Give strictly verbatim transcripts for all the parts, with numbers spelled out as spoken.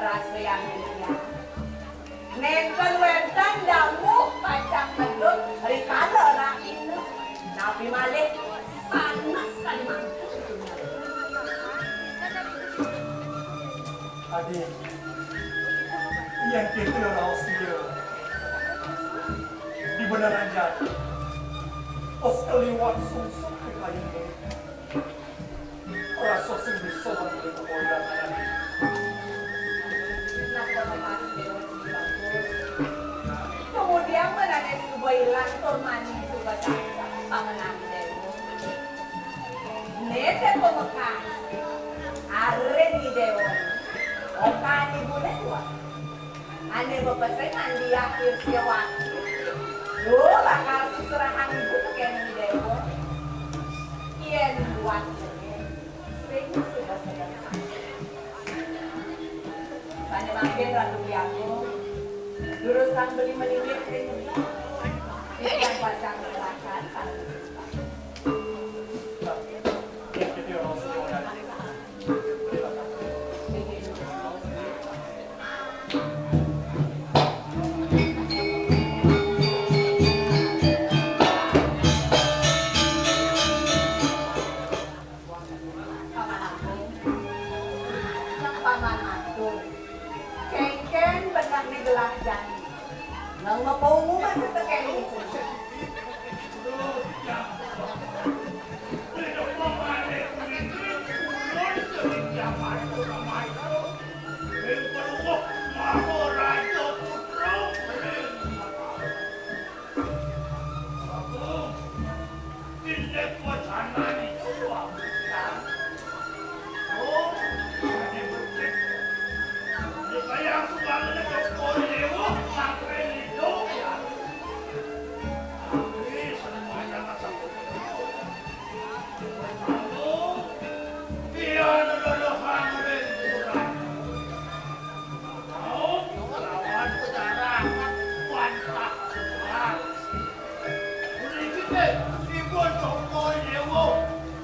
Rasa yang mulia. Nénten wénten dangu pacang medut rikala rahina. Napi malih sanés kalimantan. Adi, yén kita raos dia, di beneran jati. Os kaliwat sungsut di kayuné. Rasa sing bisa manggihin kapodakan. Napa makasih Déwa Sri Bagus? Kemudian menane suba ilang tur mani suba cacat pangenan Déwa. Nété pamekas. Arin di Déwa. Okan ibu Déwa. Ané bepesen Andia Kirsiawati. Duh, bakal serahang ibu tekén Déwa. Yén buat sing suba sedeng. Sané mangkin Ratu Biagung, durusang beli meniwit ring ibu. Titiang pacang nerasan sané. Paman Agung. Paman Agung. Kéngkén benehné gelah jani. Nang mapaungu masa tekén ini. Indik wacanané Déwa Abidan. Oh, ané becik. Dikayang sumbangané Cokor Déwa, sampai ngidup ya. Tapi semuanya masa bodoh. Lalu, dia lelehang ring kuburan. Mau lawan pejarak, wantah. Mriki, Ibu Cokor Déwa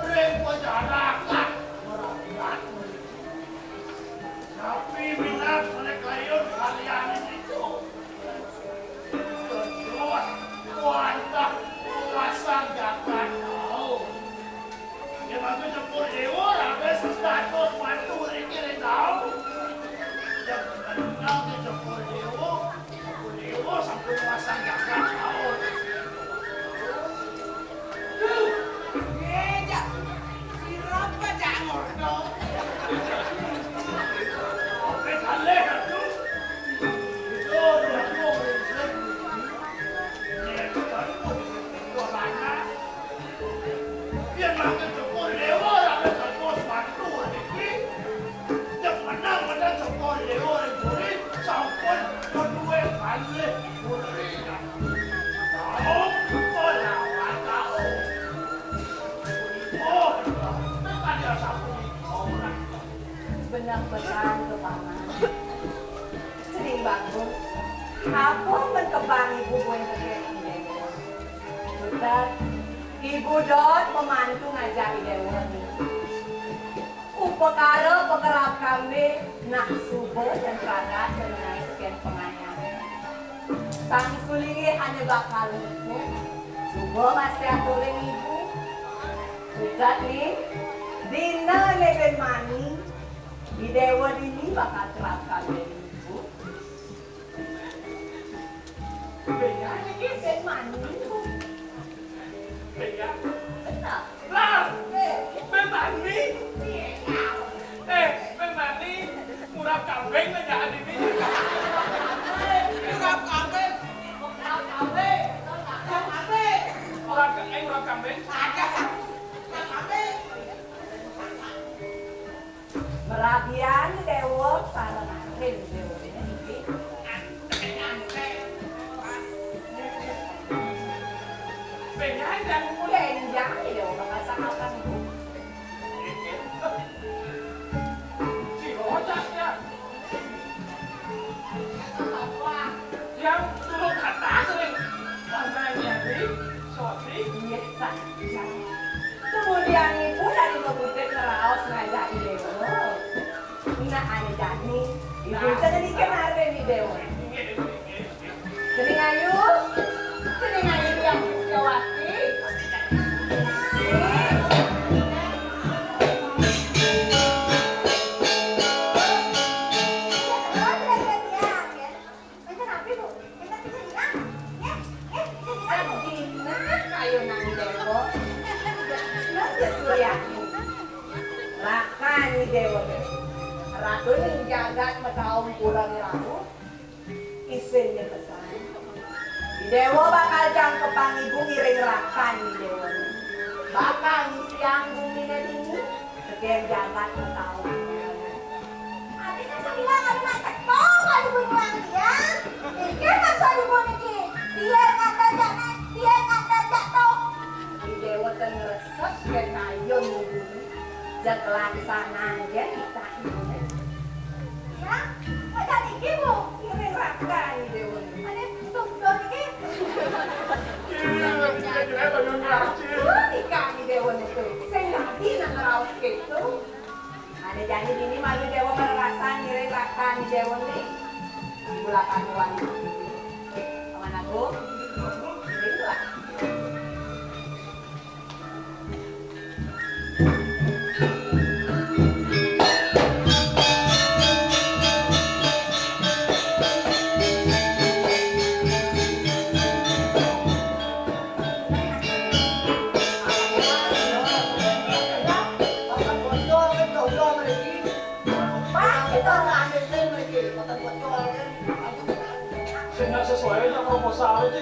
ring pajarakan mragat mriki. Napi minab sané kayun kalian itu? Dados wantah kuasang jagat mau. Yén mangke Cokor Déwa raris dados mantu mriki ring tau. Yén menang Cokor Déwa, Cokor Déwa sampun masang jagat laut. Duh, ngéjak. Sira pacak ngorta. Oke, kalih, Ratu. Itu, Ratu, Ratu. Nek, Ratu, Ratu, Ratu. Yén mangke Cokor Déwa raris dados mantu niki, yén menang-menang Cokor Déwa ring puri, sampun keduwé kalih puri. Taun kelawan taun. Oh, tadi sapunika. Beneh pesan to Paman. Cening bagus. Apa men kebang ibu buin tekén Déwa? Bener, ibu dot memantu ngajak Déwa ni. Upakara pakerab kambing, nah suba dan pragat mengenai tekén pangayam. Sang sulinggih ané bakal niku, suba masih aturing ibu. Ugat ni, dina né bén mani, Déwa dini bakal kerab kambing ibu. Béda niki bén mani, Bu. Béda. Benar. Lah, eh, bén mani. Eh, bén mani. Murab kambing aja ini. Murab kambing. Murab kambing. Murab kambing. Murab ka-, eh, murab kambing. Ada. Murab kambing. Rabian Déwa sareng Arin Déwa niki. Pengen dan mulai enjang Déwa bakal sakapan ibu. Si Rojak ya. Yang turun atas nih. Warnanya di Soti. Iya, saja. Kemudian ibu dari ngebutik ngeraos ngajak Déwa. Nah, ane jani, ibu bisa niki kenare nih Déwa. Cening ayu, cening ayu yang Suciawati. Nah, ayo nang Déwa. Nang Suryani. Rakan ni Déwa. Rakan ning jagat mataun pura ni ratu. Isin nyekesan. Ni Déwa bakal jangkepang ibu ngiring rakan ni Déwa. Bakal ngisiang gumine dini, tekén jagat Betawi. Ati kan sabilang anu mak teko, kalau pun pulang dia. Pikir maksud ibu niki. Dia kata jak naik, dia kata jak tok. Ni Déwa ten ngresep kén kayun ibu. Jak kelaksanaan dia kita ibu. Ya, macam niki, Bu. Ngiring rakan ni Déwa. Ane tuh, tuh niki. Iya, iya, iya, iya, iya, iya. Tuh, nikah ni Déwa niku. Sing dadi nang ngraos gitu. Ane jani dini malu Déwa marerasan ngiring rakan ni Déwa ni. Ibu lakan wan. Paman Agung. Ngiring lah. Sing nggak sesuai aja proposal aja.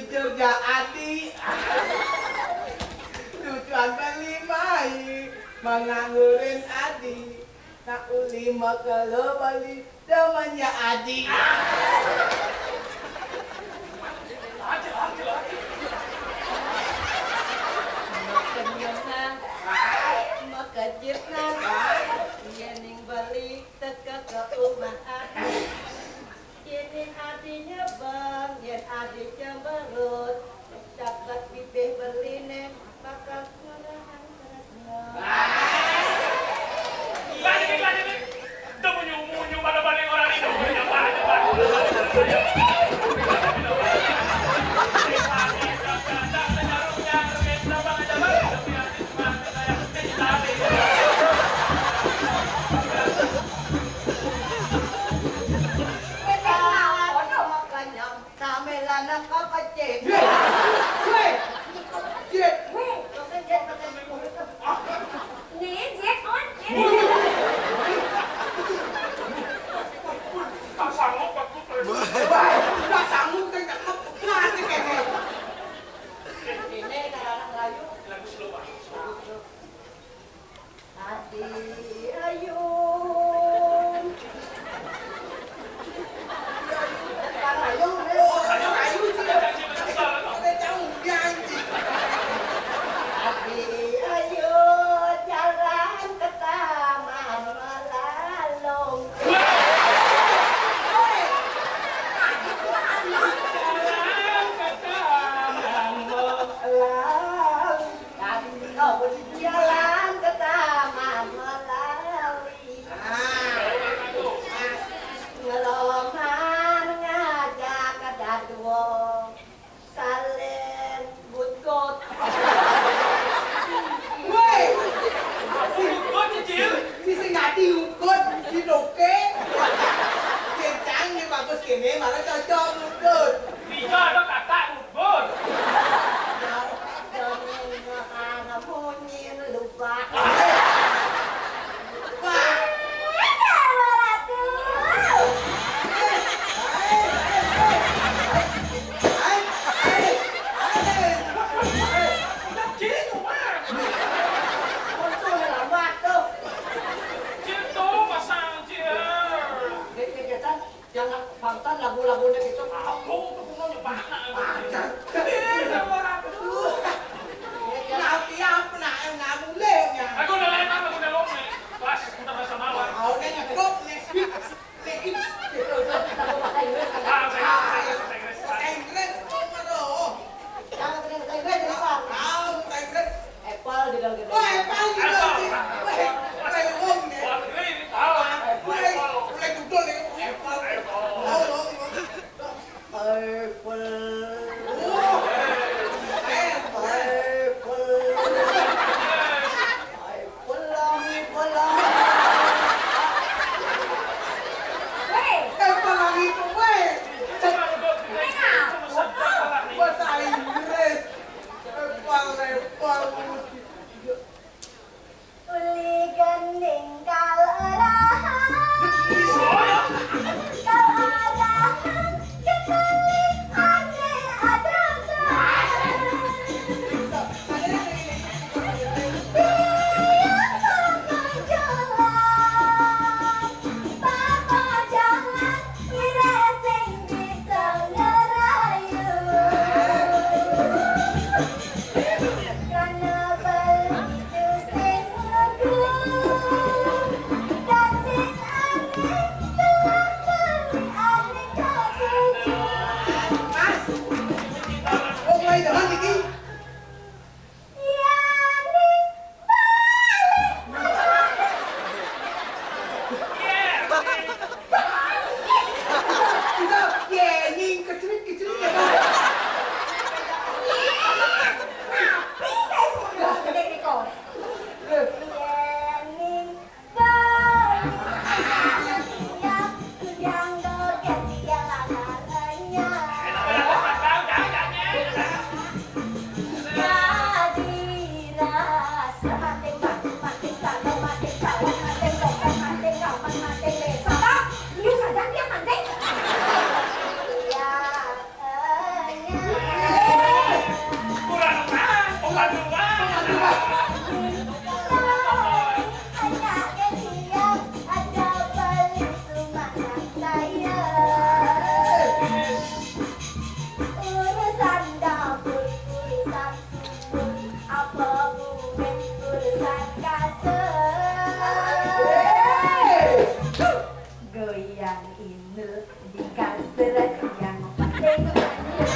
Kerja adi. Tujuan beli mai, manganggurin adi. Nak uli maka lo beli temannya adi. Makanya, makajitna, yening beli teka ke rumah adi. Yening adinye bang, yen adi cemberut, dapat bibih beline, bakal ngerahan tresno. Balik, balik, balik. Udah munyu-munyu pada balik orang itu. Balik, balik, balik. Wis ora ono makanya. Samelana kepecet. Weh, weh, kepecet. Weh, kepecet, kepecet. Nih, Jet, on. Tak sanggup aku. Wah, tak sanggup, saya tak kepecet kene. Ini karena Melayu. Lagu slow, Pak. Adi Ayun. Bukan Ayun, eh. Oh, Ayun, Ayun, sudah janji besar, no? Udah jauh, dia anjing. Adi Ayun, jalan ke taman melalung. Jalan ke taman melalung. Jalan ke taman Melawi. Ngeloman ngajak ke dadua. Salen gugut. Woi. Gugut, Cil. Sing dadi gugut, didoke. Kencang, bagus kene, malah cocok gugut. Bisa ada kata gugut. Dongeng ana munyi lu Hanya kecil ada beli sumanak saya. Urusan dapur, urusan sumur, apa bukan urusan kasur. Goyang inul di kasur yang paling manis.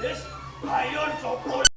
Ish, ভাইর যত